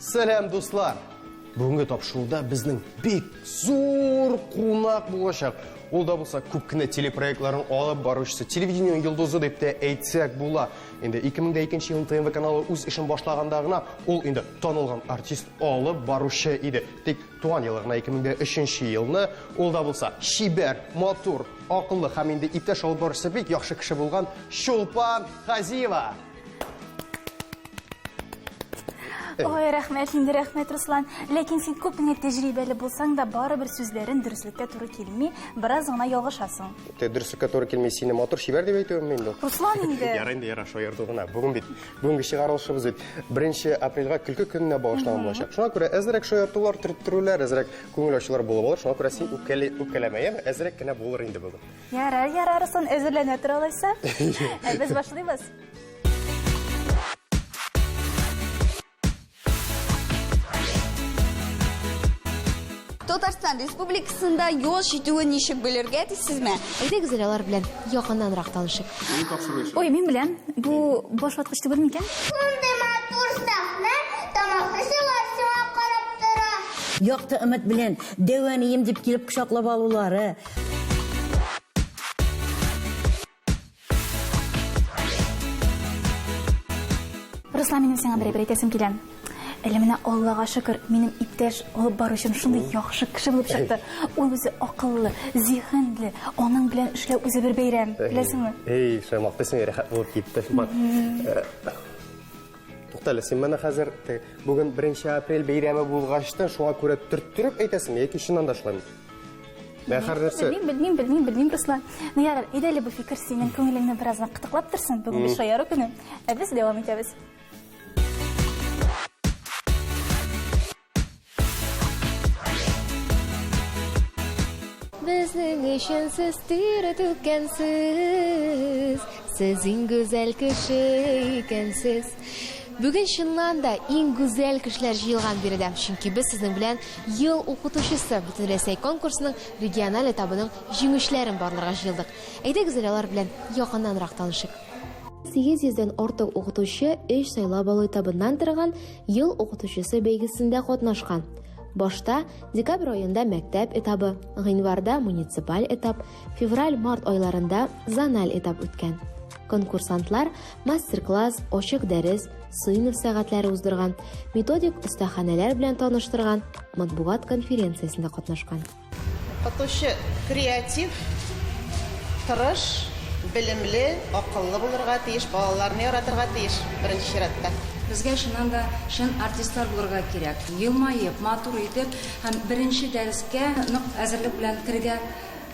Сәлам, дуслар! Бүгенге тапшыруда безнең бик зур кунак булачак. Ул да булса күп кенә телепроектларның алып баручысы, телевидение йолдызы дип тә әйтсәк була. Инде 2002 елның ТНВ каналы үз эшен башлаганда гына ул инде танылган артист алып баручы иде. Тик туган елы гына 2003 елны ул да булса чибәр, матур, акыллы һәм инде иптәш алып баручысы бик яхшы кеше булган Чулпан Хазиева. Ой, рәхмәт инде, рәхмәт, Руслан. Ләкин син күп кенә тәҗрибәле булсаң да, барыбер сүзләрен дөреслеккә туры килми, бераз гына ялгышасың. Те дөреслеккә туры килми, сине матур чибәр дип әйтүем инде. Руслан инде. Ярар инде, ярар, шаярту гына. Бүген бит, бүгенге чыгарылышыбыз бит 1 апрельгә көлке көненә багышланган булачак. Шуңа күрә әзрәк шаяртулар, төрттерүләр, әзрәк күңел ачулар булып алыр. Шуңа күрә син үпкәле, үпкәләмә, яме? Әзрәк кенә булыр инде бүген. Ярар, ярар, Руслан, әзерләнә тор алайса. Ә без башлыйбыз. Татарстан Республикасында юл җитүен ничек белергә дисезме? Әйдәгез әле алар белән якыннанрак танышыйк. Ой, мин беләм. Бу баш ваткыч түгел микән? Шундый матур сәхнә, тамашачылар сиңа карап тора. Якты өмет белән дәү әнием дип килеп кочаклап алулары. Руслан, минем сиңа бер әйбер әйтәсем килә. Әле менә Аллага шөкер, минем иптәш алып баручым шундый яхшы кеше булып чыкты. Ул үзе акыллы, зиһенле, аның белән эшләү үзе бер бәйрәм, беләсеңме? Эй, шулай мактыйсың, рәхәт булып китте. Э, Тукта әле, син менә хәзер бүген 1 апрель бәйрәме булгачтын, шуңа күрә төрттереп әйтәсеңме яки чыннан да шулаймы? Ә һәр нәрсә. Белмим, белмим, белмим, белмим, Руслан. Ну ярар, әйдә әле бу фикер синең күңелеңне бераз гына кытыклап торсын. Бүген бит шаяру көне. Ә без дәвам итәбез. Безнең өчен сез тир түккәнсез, сез иң гүзәл кеше икәнсез. Бүген чыннан да иң гүзәл кешеләр җыелган биредә, чөнки без сезнең белән Ел укытучысы Бөтенрәсәй конкурсының региональ этабының җиңүчеләрен барларга җыелдык. Әйдәгез әле алар белән якыннанрак танышыйк. 800 дән артык укытучы өч сайлап алу этабыннан торган Ел укытучысы бәйгесендә катнашкан. Башта декабрь аенда мәктәп этабы, гыйнварда муниципаль этап, февраль-март айларында зональ этап үткән. Конкурсантлар мастер-класс, ачык дәрес, сыйныф сәгатьләре уздырган, методик остаханәләр белән таныштырган, матбугат конференциясендә катнашкан. Укытучы креатив, тырыш, белемле, акыллы булырга тиеш, балаларны яратырга тиеш, беренче чиратта. Безгә чыннан да чын артистлар булырга кирәк. Елмаеп, матур итеп һәм беренче дәрескә нык әзерлек белән керергә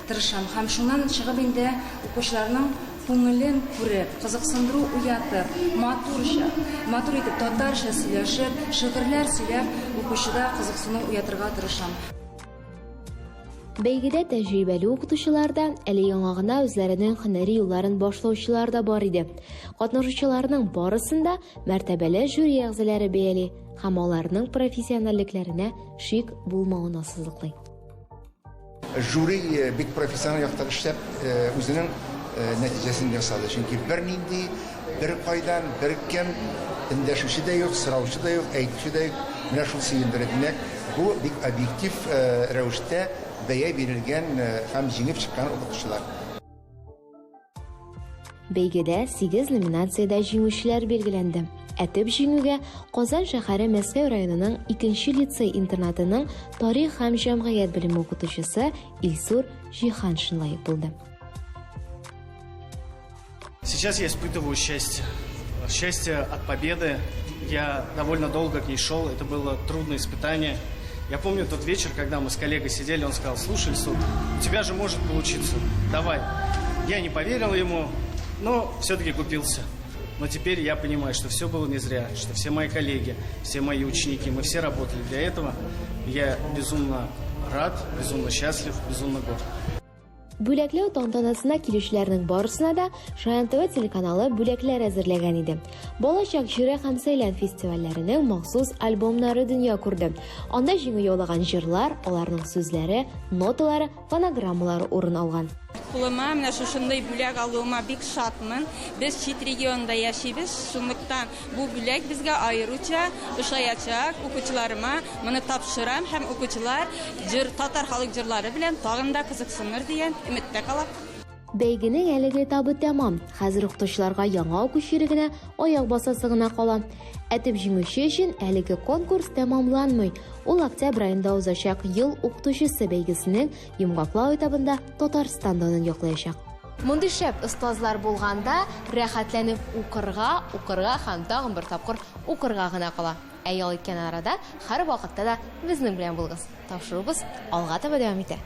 Тырышам һәм шуннан чыгып инде укучыларның күңелен күреп, кызыксындыру уятып, матурча, матур итеп татарча сөйләшеп, шигырьләр сөйләп, укучыда кызыксыну уятырга тырышам. Бәйгедә тәҗрибәле укытучылар да, әле яңа гына үзләренең һөнәри юлларын башлаучылар да бар иде. Катнашучыларның барысын да мәртәбәле жюри әгъзалары бәяли һәм аларның профессиональлекләренә шик булмавын ассызыклый. Жюри бик профессиональ яктан эшләп, үзенең нәтиҗәсен ясады. Чөнки бернинди, беркайдан, беркем эндәшүче дә юк, сораучы да юк, әйтүче дә юк. Менә шул сөендерә. Димәк, бу бик объектив рәвештә бәя бирелгән һәм җиңеп чыккан укытучылар. Бәйгедә 8 номинациядә җиңүчеләр билгеләнде. Ә төп җиңүгә Казан шәһәре Мәскәү районының 2 лицей-интернатының тарих һәм җәмгыять белеме укытучысы Илсур Җиһаншин лаек булды. Сейчас я испытываю счастье. Счастье от победы. Я довольно долго к ней шел, это было трудное испытание. Я помню тот вечер, когда мы с коллегой сидели, он сказал, слушай, Ильсур, у тебя же может получиться, давай. Я не поверил ему, но все-таки купился. Но теперь я понимаю, что все было не зря, что все мои коллеги, все мои ученики, мы все работали для этого. Я безумно рад, безумно счастлив, безумно горд. Бүләкләү тантанасына килүчеләрнең барысына да Шаян ТВ телеканалы бүләкләр әзерләгән иде. Балачак җыры һәм Сәйлән фестивальләренең махсус альбомнары дөнья күрде. Анда җиңү яулаган җырлар, аларның сүзләре, ноталары, фонограммалары урын алган. Кулыма менә шушындый бүләк алуыма бик шатмын. Без чит регионда яшибез, шунлыктан бу бүләк безгә аеруча ошаячак. Укучыларыма моны тапшырам һәм укучылар җыр, татар халык җырлары белән тагын да кызыксыныр дигән өметтә калам. Бәйгенең әлеге этабы тәмам. Хәзер укытучыларга яңа уку чирегенә аяк басасы гына кала. Ә төп җиңүче өчен әлеге конкурс тәмамланмый. Ул октябрь аенда узачак Ел укытучысы бәйгесенең йомгаклау этабында Татарстан данын яклаячак. Мондый шәп остазлар булганда, рәхәтләнеп укырга, укырга һәм тагын бер тапкыр укырга гына кала. Ә ял иткән арада һәрвакытта да безнең белән булыгыз. Тапшыруыбыз алга таба дәвам итә.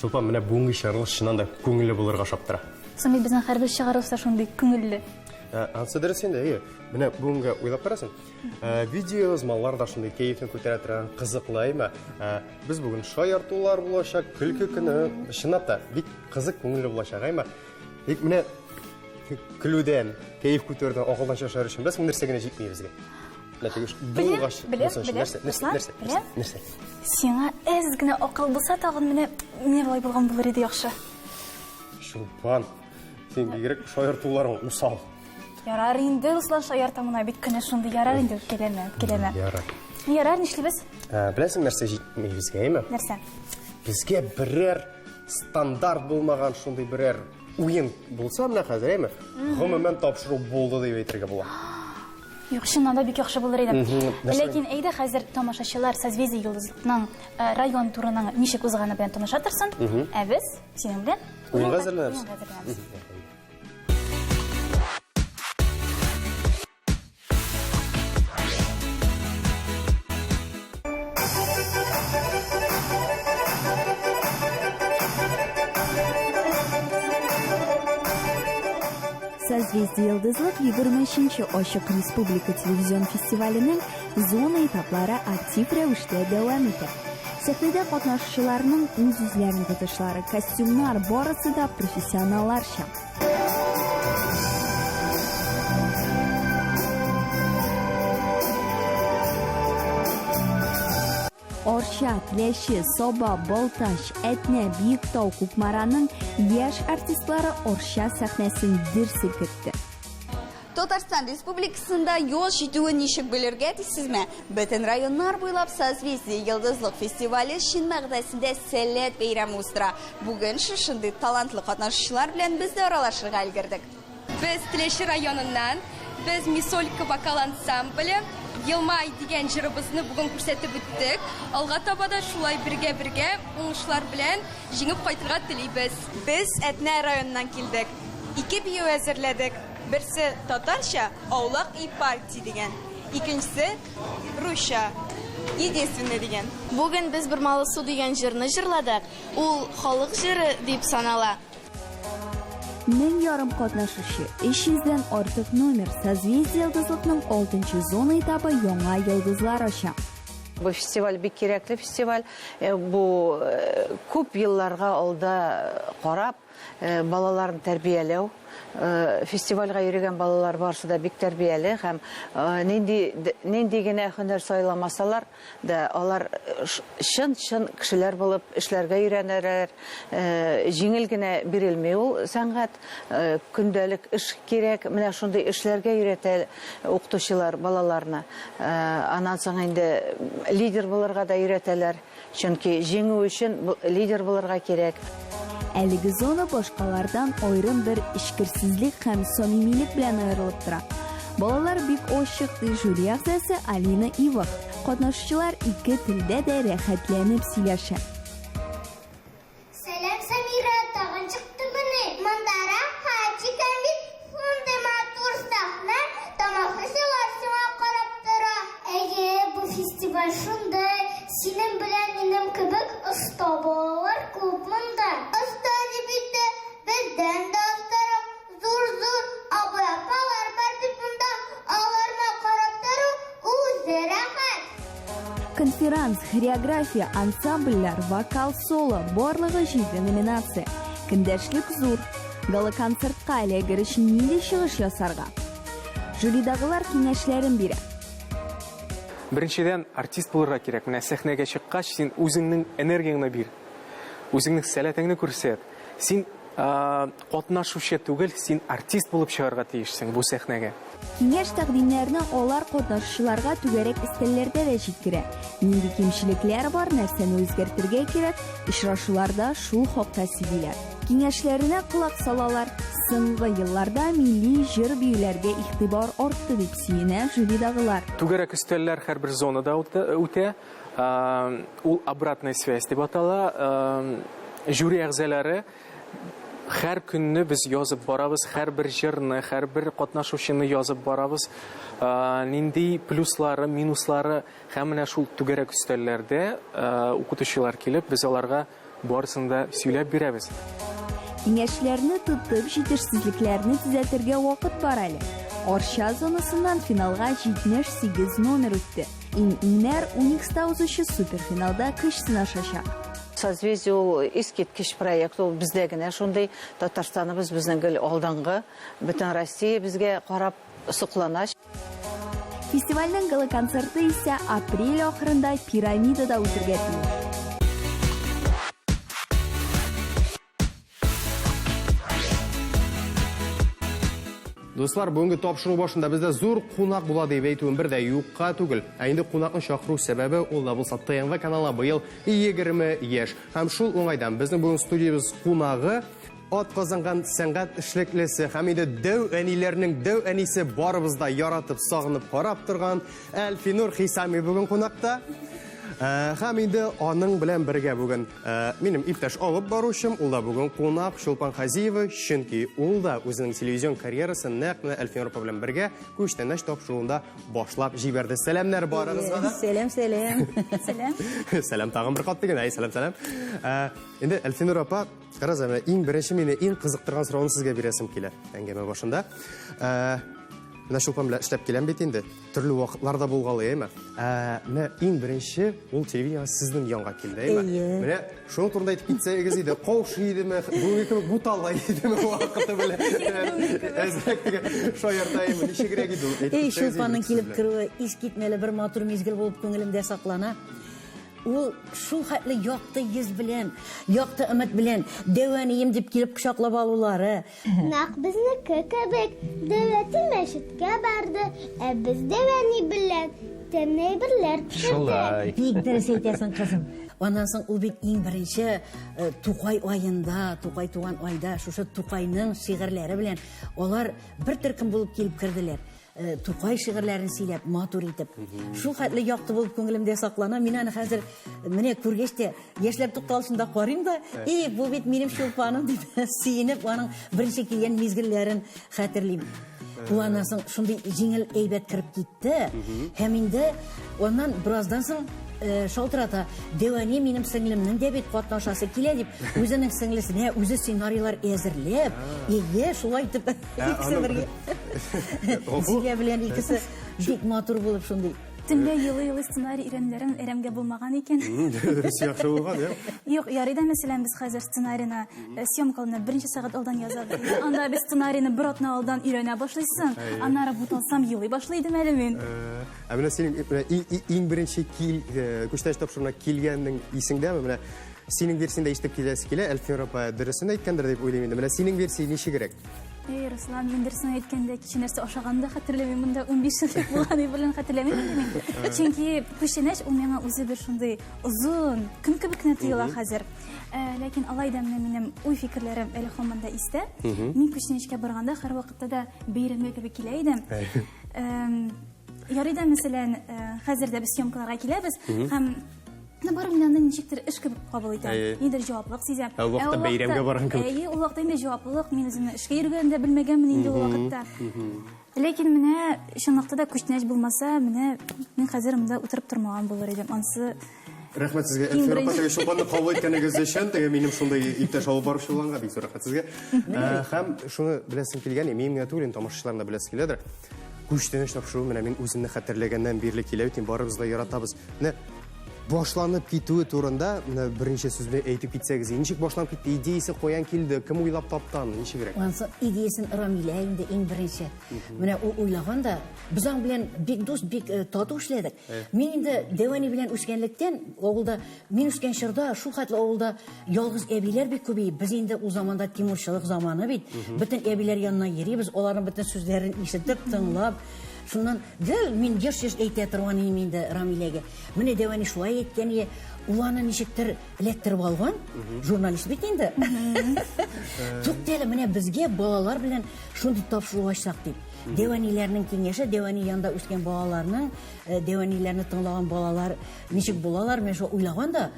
Чулпан, менә бүгенге чыгарылыш чыннан да күңелле булырга ошап тора. Соң бит безнең һәрбер чыгарылыш та шундый күңелле. Ә, ансы дөрес инде, әйе. Менә бүгенге уйлап карасың. Ә, видео язмалар да шундый кәефне күтәрә торган, кызыклы, әйме? Ә, без бүген шаяртулар булачак, көлке көне, чынлап та бик кызык, күңелле булачак, әйме? Тик менә көлүдән, кәеф күтәрүдән акылдан шашар өчен беләсеңме нәрсә генә җитми безгә? Менә теге булгач, беләм, беләм, нәрсә, нәрсә, беләм. Нәрсә? Сиңа әз генә акыл булса тагын менә менә болай булган булыр иде яхшы. Чулпан, син бигрәк шаяртуларың усал. Ярар инде, Руслан шаярта моны бит көне шундый, ярар инде, үпкәләмә, үпкәләмә. Ярар. Ярар, нишлибез? Ә, беләсең нәрсә җитми безгә, әйме? Нәрсә? Безгә берәр стандарт булмаган шундый берәр уен булса менә хәзер, әйме? Гомумән тапшыру булды дип әйтергә була. Юк, чыннан да бик яхшы булыр иде. Ләкин әйдә хәзер тамашачылар Созвездие йолдызлыкның э, район турының ничек узганы белән таныша торсын, ә без синең белән уенга әзерләнәбез. Уенга әзерләнәбез. Созвездие Йолдызлык 23 ачык республика телевизион фестиваленең зона этаплары актив рәвештә дәвам итә. Сәхнәдә катнашучыларның үз-үзләрен тотышлары, костюмнар барысы да профессионалларча. Арча, Теләче, Саба, Балтач, Әтнә, Биектау, Кукмараның яшь артистлары Арча сәхнәсен дер селкетте. Татарстан Республикасында юл җитүен ничек белергә дисезме? Бөтен районнар буйлап Созвездие Йолдызлык фестивале чын мәгънәсендә сәләт бәйрәме уздыра. Бүген шушындый талантлы катнашучылар белән без дә аралашырга өлгердек. Без Теләче районыннан, без Мисолька вокал ансамбле, Елмай дигән җырыбызны бүген күрсәтеп үттек. Алга таба да шулай бергә-бергә уңышлар белән җиңеп кайтырга телибез. Без Әтнә районыннан килдек. Ике бию әзерләдек. Берсе татарча Аулак өй парти дигән, икенчесе русча Единственный дигән. Бүген без Бормалы су дигән җырны җырладык. Ул халык җыры дип санала. Мең ярым катнашучы, 300 дән артык номер, Созвездие Йолдызлыкның алтынчы зона этабы яңа йолдызлар ача. Бу фестиваль бик кирәкле фестиваль. Э, бу э, күп елларга алда карап, э, балаларны тәрбияләү. Фестивальгә йөрегән балалар барысы да бик тәрбияле һәм нинди нинди генә һөнәр сайламасалар да, алар чын-чын кешеләр булып эшләргә өйрәнәләр. Җиңел генә бирелми ул сәнгать. Көндәлек эш кирәк. Менә шундый эшләргә өйрәтә укытучылар балаларны. Аннан соң инде лидер булырга да өйрәтәләр. Чөнки җиңү өчен лидер булырга кирәк. Әлеге зона башкалардан аерым бер эчкерсезлек һәм самимилек белән аерылып тора. Балалар бик ачык, ди жюри әгъзасы Алина Ивах. Катнашучылар ике телдә дә рәхәтләнеп сөйләшә. Сәлам, Самира, тагын чыктымыни? Монда рәхәт икән бит, шундый матур сәхнә, тамашачылар сиңа карап тора. Әйе, бу фестиваль шундый, синең белән минем кебек оста балалар күп монда. Оста дип инде, бездән дә остарак, зур-зур абый-апалар бар бит монда, аларны карап тору үзе рәхәт. Конферанс, хореография, ансамбльләр, вокал-соло, барлыгы җиде номинация. Көндәшлек зур. Гала-концертка эләгер өчен нинди чыгыш ясарга? Жюридагылар киңәшләрен бирә. Беренчедән, артист булырга кирәк. Менә сәхнәгә чыккач, син үзеңнең энергияңне бир. Үзеңнең сәләтеңне күрсәт. Син катнашучы түгел, син артист булып чыгарга тиешсең бу сәхнәгә. Киңәш-тәкъдимнәрне алар катнашучыларга түгәрәк өстәлләрдә дә җиткерә. Нинди кимчелекләр бар, нәрсәне үзгәртергә кирәк, очрашуларда шул хакта сөйлиләр. Киңәшләренә колак салалар. Соңгы елларда милли җыр-биюләргә игътибар артты, дип сөенә жюридагылар. Түгәрәк өстәлләр һәрбер зонада үтә. Ул обратная связь дип атала. Жюри әгъзалары һәр көнне без язып барабыз, һәрбер җырны, һәрбер катнашучыны язып барабыз. Нинди плюслары, минуслары һәм менә шул түгәрәк өстәлләрдә укытучылар килеп, без аларга барысын да сөйләп бирәбез. Киңәшләрне тотып, җитешсезлекләрне төзәтергә вакыт бар әле. Арча зонасыннан финалга 78 номер үтте. Иң-иңнәр Уникста узучы суперфиналда көч сынашачак. Созвездие ул искиткеч проект, ул бездә генә шундый. Татарстаныбыз безнең гел алдынгы, бөтен Россия безгә карап соклана. Фестивальнең гала-концерты исә апрель ахырында Пирамидада үтергә тиеш. Дуслар, бүгенге тапшыру башында бездә зур кунак була дип әйтүем бер дә юкка түгел. Ә инде кунакны чакыру сәбәбе ул да булса ТНВ каналы быел 20 яшь. Һәм шул уңайдан безнең бүген студиябез кунагы ат казанган сәнгать эшлеклесе һәм инде дәү әниләрнең дәү әнисе барыбыз да яратып, сагынып карап торган Әлфинур Хисами бүген кунакта. Э, һәм инде аның белән бергә бүген э, минем иптәш алып баручым, ул да бүген кунак Чулпан Хазиева, чөнки ул да үзенең телевизион карьерасын нәкъ менә Әлфинур апа белән бергә Күчтәнәч тапшыруында башлап җибәрде. Сәламнәр барыгызга да. Сәлам, сәлам. Сәлам. Сәлам тагын бер кат диген. Әй, сәлам, сәлам. Э, инде Әлфинур апа, карагыз, менә иң беренче мине иң кызыктырган сорауны сезгә бирәсем килә әңгәмә башында. Менә Чулпан белән эшләп киләм бит инде. Төрле вакытлар да булгалый, әйме? Ә, менә иң беренче ул телевидение сезнең янга килде, әйме? Әйе. Менә шуның турында әйтеп китсәгез иде, каушый идеме, бүгенге кебек бутала идеме вакыты белән? Әзрәк теге шаярта идеме, ничегрәк иде ул? Әйтеп Эй, китсәгез иде Чулпанның бик килеп сезне. керүе искитмәле бер матур мизгел булып күңелемдә саклана. Ул шул хәтле якты йөз белән, якты өмет белән, дәү әнием дип килеп кочаклап алулары, Нәкъ безнеке кебек, дәүләти мәчеткә барды, ә без дәү әни белән тәмле әйберләр пешердек. Бик дөрес әйтәсең, кызым. Аннан соң ул бит иң беренче э, Тукай аенда, Тукай туган айда, шушы Тукайның шигырьләре белән алар бер төркем булып килеп керделәр. Э, Тукай шигырьләрен сөйләп, матур итеп. Шул хәтле якты булып күңелемдә саклана. Мин аны хәзер менә күргәч тә, яшьләр тукталышында карыйм да, и, бу бит минем Чулпаным дип сөенеп, аның беренче килгән мизгелләрен хәтерлим. Ул аннан соң шундый җиңел әйбәт кереп китте. Һәм инде аннан бераздан соң э, шалтырата. Дәү әни минем сеңлемнең дә бит катнашасы килә дип, үзенең сеңлесенә үзе сценарийлар әзерләп, ие, шулай итеп икесе бергә. Зилә белән икесе бик матур булып шундый. Төнлә елый-елый сценарий өйрәнүләрем әрәмгә булмаган икән. Дөрес, яхшы булган, я. Юк, ярый да, мәсәлән, без хәзер сценарийны э, съемкаларны берничә сәгать алдан язабыз. Анда без сценарийны бер атна алдан өйрәнә башлыйсың. Аннары буталсам елый башлый идем әле мин. Э, ә менә синең э, иң беренче кил күчтәнәч тапшыруына килгәнең исеңдәме? Менә синең версияңдә ишетеп киләсе килә, Әлфинур апа дөресен әйткәндер дип уйлыйм инде. Менә синең версия ничегрәк? Эй, Руслан, мин дөресен әйткәндә, кичә нәрсә ашаганны да хәтерләмим, монда 15 ел элек булган әйберләрне хәтерләмим инде мин. Чөнки күчтәнәч ул миңа үзе бер шундый озын көн кебек кенә тоела хәзер. Э, ләкин алай да менә минем уй-фикерләрем әле һаман да истә. Мин күчтәнәчкә барганда һәрвакытта да бәйрәмгә кебек килә идем. Эм, ярый да, мәсәлән, э, хәзер дә без съемкаларга киләбез һәм Ну, барыбер мин аны ничектер эш кебек кабул итәм. Әйе. Нидер җаваплылык сизәм. Ә ул вакытта бәйрәмгә барган кебек. Әйе, ул вакытта инде җаваплылык, мин үземне эшкә йөргәнен дә белмәгәнмен инде ул вакытта. Ләкин менә чынлыкта да күчтәнәч булмаса, менә мин хәзер монда утырып тормаган булыр идем. Ансы Рәхмәт сезгә, Иң Әлфия апа, беренче. теге Чулпанны кабул иткәнегез өчен, теге минем шундый иптәш алып баручы булганга бик зур рәхмәт сезгә. Ә, Һәм шуны беләсем килгән, минем генә түгел, инде тамашачыларның да беләсе киләдер. Күчтәнәч тапшыруы менә мин үземне хәтерләгәннән бирле килә бит, инде барыбыз да яратабыз. Менә башланып китүе турында менә берничә сүз белән әйтеп китсәгез, ничек башланып китте, идеясе каян килде, кем уйлап тапты аны, ничегрәк? Ансы идеясен Рамилә инде иң беренче. Менә ул уйлаган да, без аның белән бик дус, бик э, тату эшләдек. Мин инде дәү әни белән үскәнлектән, авылда, мин үскән чорда шул хәтле авылда ялгыз әбиләр бик күп иде. Без инде ул заманда тимурчылык заманы бит. Бөтен әбиләр янына йөрибез, аларның бөтен сүзләрен ишетеп, тыңлап. Шуннан гел мин еш-еш әйтә торган идем инде Рамиләгә. Менә дәү әни шулай әйткән иде. Ул аны ничектер эләктереп алган. Журналист бит инде. Тукта әле, менә безгә балалар белән шундый тапшыру ачсак дип. Дәү әниләрнең киңәше, дәү әни янында үскән балаларның, э, дәү әниләрне тыңлаган балалар ничек булалар, мен шул уйлаган да,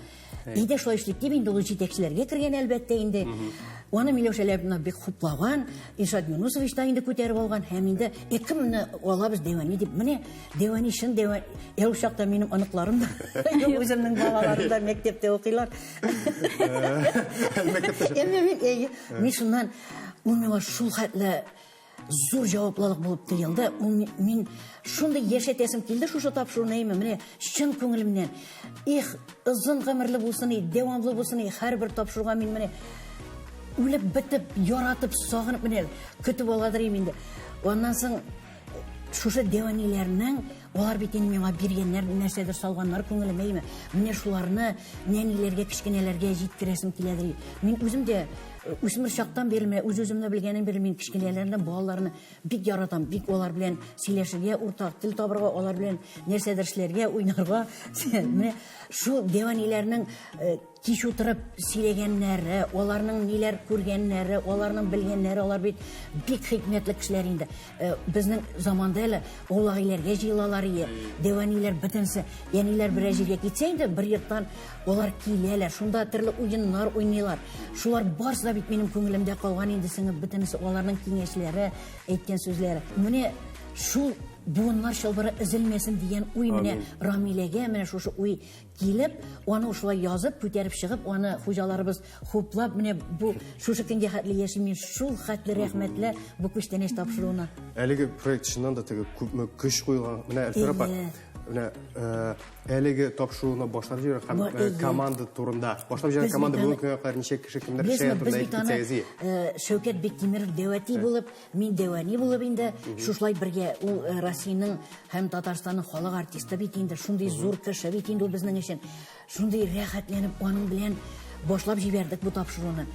әйдә шулай эшлик дип инде ул җитәкчеләргә кергән әлбәттә инде. Аны Миләүшә Ләбибовна бик хуплаган, Илшат Юнусович та инде күтәреп алган һәм инде э, кемне алабыз дәү әни дип. Менә дәү әни чын дәү әни. Ә ул чакта минем оныкларым да, үземнең балаларым да мәктәптә укыйлар. Мәктәптә. Әмма мин, әйе, мин шуннан ул миңа шул хәтле зур җаваплылык булып тоелды. Ул мин шундый яшәтәсем килде шушы тапшыруны, әйме, менә чын күңелемнән. Их, озын гомерле булсын, и, дәвамлы булсын, и, һәрбер тапшыруга мин менә үлеп бетеп, яратып, сагынып менә көтеп аладыр инде. Аннан соң шушы дәвәниләрнең алар бит инде миңа биргәннәр, нәрсәдер салганнар күңелемә, әйме. Менә шуларны нәниләргә, кечкенәләргә җиткерәсем киләдер. Мин үзем дә э, үсмер чактан бирле менә үз-үземне белгәнем бирле мин кечкенәләрне, балаларны бик яратам. Бик алар белән сөйләшергә, уртак тел табырга, алар белән нәрсәдер эшләргә, уйнарга. Менә шул дәвәниләрнең э, Кич утырып сөйләгәннәре, аларның ниләр күргәннәре, аларның белгәннәре, алар бит бик хикмәтле кешеләр инде. Э, безнең заманда әле аулак өйләргә җыелалар ие, дәү әниләр бөтенесе. Әниләр берәр җиргә китсә инде, бер йорттан алар киләләр, шунда төрле уеннар уйныйлар. Шулар барысы да бит минем күңелемдә калган инде сеңеп, бөтенесе аларның киңәшләре, әйткән сүзләре. Менә шул буыннар чылбыры өзелмәсен дигән уй менә Рамиләгә менә шушы уй Килеп, аны шулай язып, күтәреп чыгып, аны хуҗаларыбыз хуплап, менә бу шушы көнгә хәтле яшим мин шул хәтле рәхмәтле бу күчтәнәч тапшыруына. Әлеге проект чыннан да теге күпме көч куелган. Менә Әлфира апа, менә э, әлеге тапшыруны башлап җибәргән һәм э, команда турында. Башлап җибәргән команда бүгенге көнгә кадәр ничә кеше кемнәр эшләгән турында әйтеп китсәгез ие. Э, Шәүкәт Биктимиров дәүәти булып, мин дәүәни булып инде шушылай бергә ул Россиянең Һәм Татарстанның халык артисты бит инде, шундый зур кеше бит инде ул безнең өчен. Шундый рәхәтләнеп аның белән башлап җибәрдек бу тапшыруны.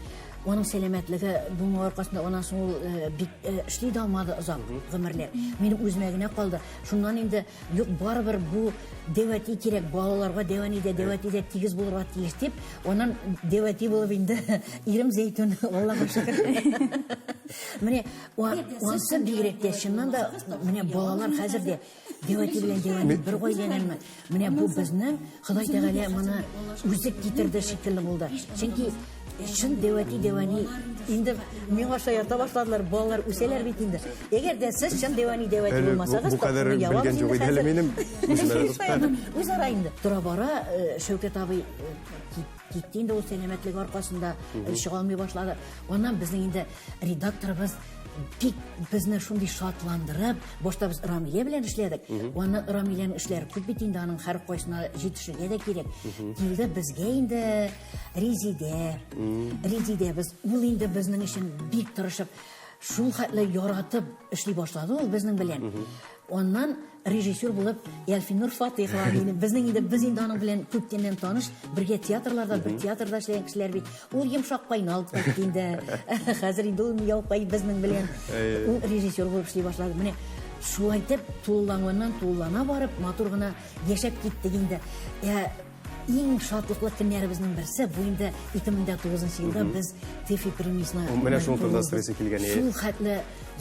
Аның сәламәтлеге булмау аркасында аннан соң ул э, бик э, эшли дә алмады озак гомерләп. Минем үземә генә калды. Шуннан инде юк барыбер бу дәүәти кирәк, балаларга дәүәни дә, дәүәти дә тигез булырга тиеш дип, аннан дәүәти булып инде ирем Зәйтүн, Аллага шөкер. Менә Ансы бигрәк тә, чыннан да, менә балалар хәзер дә дәүәти белән дәүәни бер гаиләдәнме? Менә бу безнең Ходай Тәгалә моны үзе китерде шикелле булды. Чөнки чын дәүәти дәүәни инде миңа шаярта башладылар, балалар үсәләр бит инде. Әгәр дә сез чын дәүәни дәүәти булмасагыз, бу кадәр белгән юк иде әле минем. Үзара инде. Тора-бара э, Шәүкәт абый э, Китте инде ул сәламәтлеге аркасында чыга алмый башлады. Аннан безнең инде редакторыбыз бик безне шундый шатландырып, башта без Рамилә белән эшләдек. Аны Рамиләнең эшләре күп бит инде, аның һәр кайсына җитешергә дә кирәк. Килде безгә инде Резидә. Резидә без ул инде безнең өчен бик тырышып, шул хәтле яратып эшли башлады ул безнең белән. Аннан режиссер булып Әлфинур Фатыйхова минем. Безнең инде без инде аның белән күптәннән таныш, бергә театрларда, бер театрда эшләгән кешеләр бит. Ул йомшак кайны алып кайтты инде. Хәзер инде ул мияукай безнең белән. Ул режиссер булып эшли башлады. Менә шулай итеп тулыланганнан тулылана барып, матур гына яшәп киттек инде. Ә иң шатлыклы көннәребезнең берсе бу инде 2009 елда без ТЭФИ премиясенә Менә шул турында сорыйсы килгән. Шул хәтле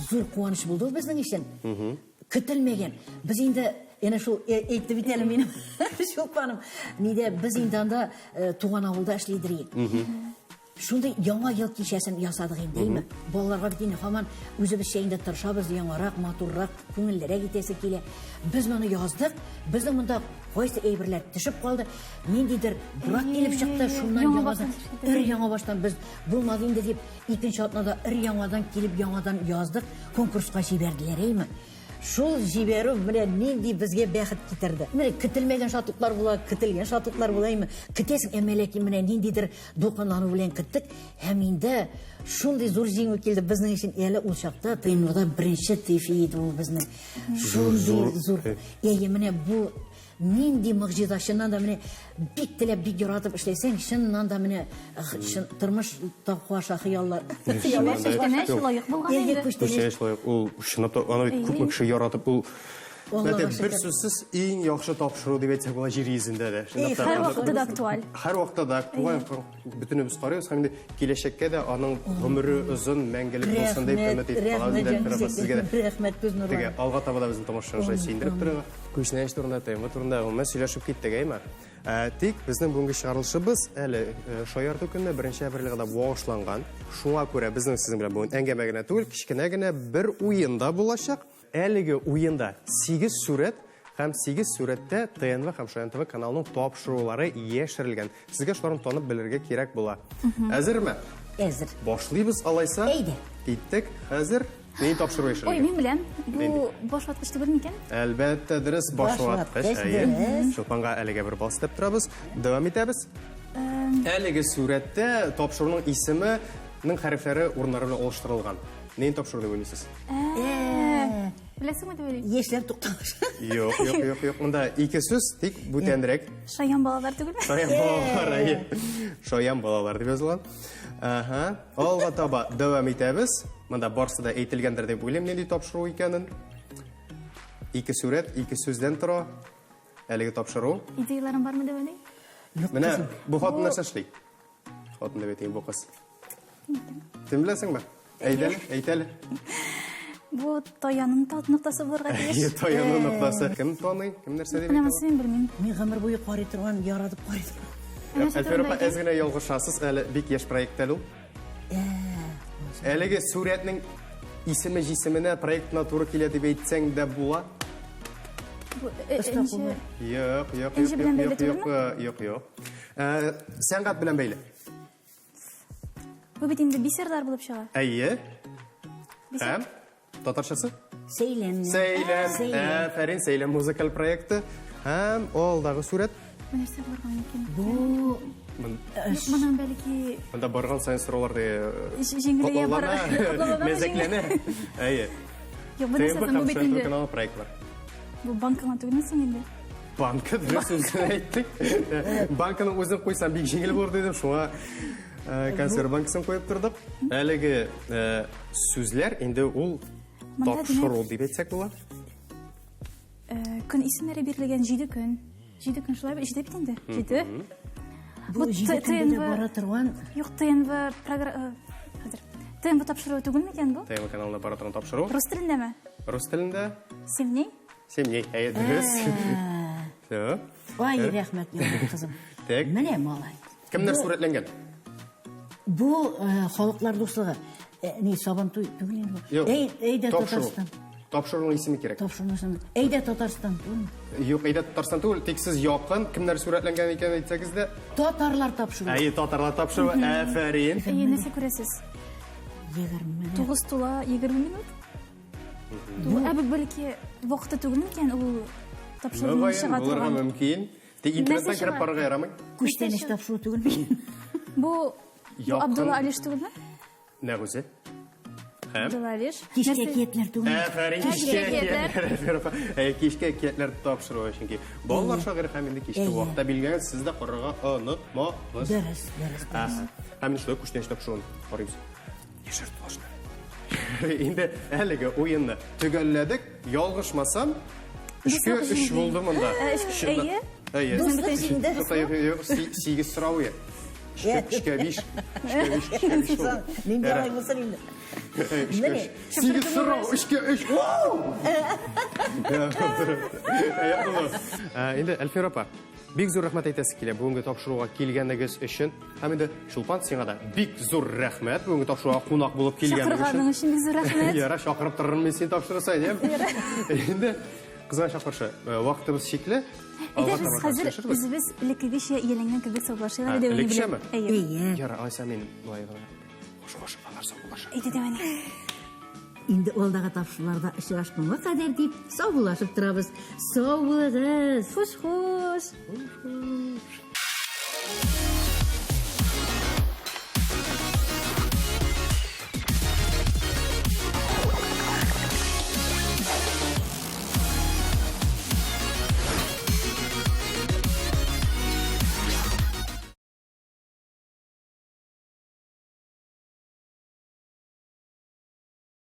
зур куаныч булды ул безнең өчен. Көтелмәгән. Без инде әнә шул э, әйтте бит әле минем Чулпаным. Нидә без инде анда э, туган авылда эшли идек. Шундый яңа ел кичәсен ясадык инде, әйме? Балаларга бит инде һаман үзебезчә инде тырышабыз, яңарак, матуррак, күңеллерәк итәсе килә. Без моны яздык, безнең монда кайсы әйберләр төшеп калды, ниндидер брак килеп чыкты, шуннан яңадан, өр яңа баштан без булмады инде дип, Икенче атнада өр-яңадан килеп яңадан яздык, конкурска җибәрделәр, әйме. Шул җибәрү менә нинди безгә бәхет китерде. Менә көтелмәгән шатлыклар була, көтелгән шатлыклар була име. Көтәсең, әмма ләкин менә ниндидер дулкынлану белән көттек. Һәм инде шундый зур җиңү килде безнең өчен. Әле ул чакта ТНВда беренче ТФИ иде ул безнең. Шундый зур. Әйе, менә бу Нинди могҗиза, чыннан да менә бик теләп, бик яратып эшләсәң, чыннан да менә чын, тормыш тапкаша хыяллар. Хыяллар күчтәнәч лаек булган инде. Күчтәнәч лаек, ул чынлап та аны бит күпме кеше яратып, ул Аллага Бер шөкер. сүзсез иң яхшы тапшыру дип әйтсәк була җир йөзендә дә. Чынлап та, Һәр вакытта да актуаль. Һәр вакытта да актуаль. Бөтенебез карыйбыз һәм инде киләчәккә дә аның гомере озын, мәңгелек булсын дип өмет итеп калабыз. Рәхмәт, Әлфира апа, сезгә дә. Рәхмәт, күз нурлары. Теге алга таба да безнең тамашачылар шулай сөендереп торырга. Күчтәнәч турында, ТМВ турында гомумән сөйләшеп киттек, әйме? Ә, тик безнең бүгенге чыгарылышыбыз әле э, шаярту көненә 1 апрельгә дә багышланган. Шуңа күрә безнең сезнең белән бүген әңгәмә генә түгел, кечкенә генә бер уен да булачак. Әлеге уенда 8 сурәт һәм 8 сурәттә ТНВ һәм Шаян ТВ каналының тапшырулары яшерелгән. Сезгә шуларны танып белергә кирәк була. Әзерме? Әзер. Башлыйбыз алайса. Әйдә. Киттек. Хәзер нинди тапшыру Ой, яшерелгән? мин беләм. Бу баш ваткыч түгел микән? Әлбәттә, дөрес, баш Баш ваткыч. ваткыч, Әйе. дөрес. Чулпанга әлегә бер балл өстәп торабыз. Дәвам итәбез. Әлеге сурәттә тапшыруның исеменең хәрефләре урыннары белән алыштырылган. Нинди тапшыру дип уйлыйсыз? Беләсеңме дип уйлыйм. Яшьләр тукталыш. Юк, юк, юк, юк. Монда ике сүз, тик бүтәнрәк. Шаян балалар түгелме? Шаян балалар, әйе. Шаян балалар дип язылган. Ага. Алга таба дәвам итәбез. Монда барсы да әйтелгәндер дип уйлыйм, нинди тапшыру икәнен. Ике сурәт, ике сүздән тора. Әлеге тапшыру. Идеяларың бармы дип уйлыйм. Менә бу хатын нәрсә эшли? Хатын дип әйтәйем, бу кыз. Син беләсеңме? Әйт әле, әйт әле. Бу таяну ноктасы булырга тиеш. Әйе, таяну ноктасы. Кем таный? Кем нәрсә дип Менә әйтә? монысын мин белмим. Мин гомер буе карый торган, яратып карый торган. Әлфира апа, әз генә ялгышасыз, әле бик яшь проект әле ул. Әлеге сурәтнең исеме җисеменә проектына туры килә дип әйтсәң дә була. Бу энҗе. Юк, юк, Энҗе юк, белән юк, бәйле юк, юк, юк. Сәнгать белән бәйле. Бу бит инде бисерлар булып чыга. Әйе. Бисер. Һәм татарчасы? Сәйлән. Сәйлән. Афәрин, Сәйлән музыкаль проекты. Һәм алдагы сурәт. Бу нәрсә булырга мөмкин? Бу Юк, моның бәлки Монда барган саен сораулар да җиңеләя бара. Катлаулана, Мәзәкләнә. Әйе. Юк, бу нәрсә соң, бу бит инде. каналы проектлар. Бу банк кына түгелме соң инде? Банка дөрес үзен әйттек. Банканың үзен куйсам бик җиңел булыр дидем, шуңа консерв банкасын куеп тордык. Әлеге сүзләр инде ул тапшыру дип әйтсәк була. Көн исемнәре бирелгән 7 көн. 7 көн шулай 7 бит инде. 7. Бу 7 көндә дә бара торган. Юк, ТНВ программа хәзер. ТНВ тапшыруы түгел микән бу? ТНВ каналында бара торган тапшыру. Рус телендәме? Рус телендә. Семней? Семней, әйе, дөрес. Всё. Ай, рәхмәт, яңа кызым. Так. Менә малай. Кемнәр сурәтләнгән? Бу халыклар дуслыгы. Ни, Сабантуй түгел инде бу. Юк. Әй, әйдә Тапшыру. Татарстан. Тапшыруның исеме кирәк. Тапшыруның исеме. Әйдә Татарстан түгелме? Юк, әйдә Татарстан түгел, тик сез якын, кемнәр сурәтләнгән икән әйтсәгез дә. Татарлар тапшыруы. Әйе, татарлар тапшыруы. Афәрин. Әйе, нәрсә күрәсез? 20. 9 тула 20 минут. Ә бу бәлки вакыты түгел микән ул тапшыруның Мөгаен, чыга булырга торган? мөмкин. Тик интернеттан кереп карарга ярамый. Күчтәнәч тапшыру түгел микән? Бу Абдулла Алиш түгелме? Нәкъ үзе. Һәм? Абдулла Алиш. Кичке әкиятләр түгелме? Афәрин, кичке әкиятләр. Әйе, кичке әкиятләр тапшыруы, чөнки балалар шагыйре һәм инде кичке вакытта билгеләнгән, сез дә карарга онытмагыз. Дөрес, дөрес, дөрес. Һәм инде шулай күчтәнәч тапшыруын карыйбыз. Яшәрт башны. Инде әлеге уенны төгәлләдек. Ялгышмасам, өчкә өч булды монда. Әйе. Әйе. Дуслык җиңде. Юк, 8 сорау е. Өчкә биш. Өчкә биш, өчкә биш булды. Нинди алай булсын инде. 8 сорау, өчкә өч. Вау! Инде Әлфира апа, бик зур рәхмәт әйтәсе килә бүгенге тапшыруга килгәнегез өчен. Һәм инде Чулпан, сиңа да бик зур рәхмәт бүгенге тапшыруга кунак булып килгәнең өчен. Чакырганың өчен бик зур рәхмәт. Яра, чакырып торырмын мин сине тапшырсаң, Инде кызганыч каршы, вакытыбыз чикле. Әйдә без хәзер үзебез элеккегечә ияләнгән кебек саубуллашыйк әле дәвами Элеккечәме? Әйе. Яра, алайса мин болай гына. Хуш, хуш, алар саубуллаша. Әйдә дәвами. Инде алдагы тапшыруларда очрашканга кадәр дип саубуллашып торабыз. Сау булыгыз. Хуш-хуш. Хуш-хуш.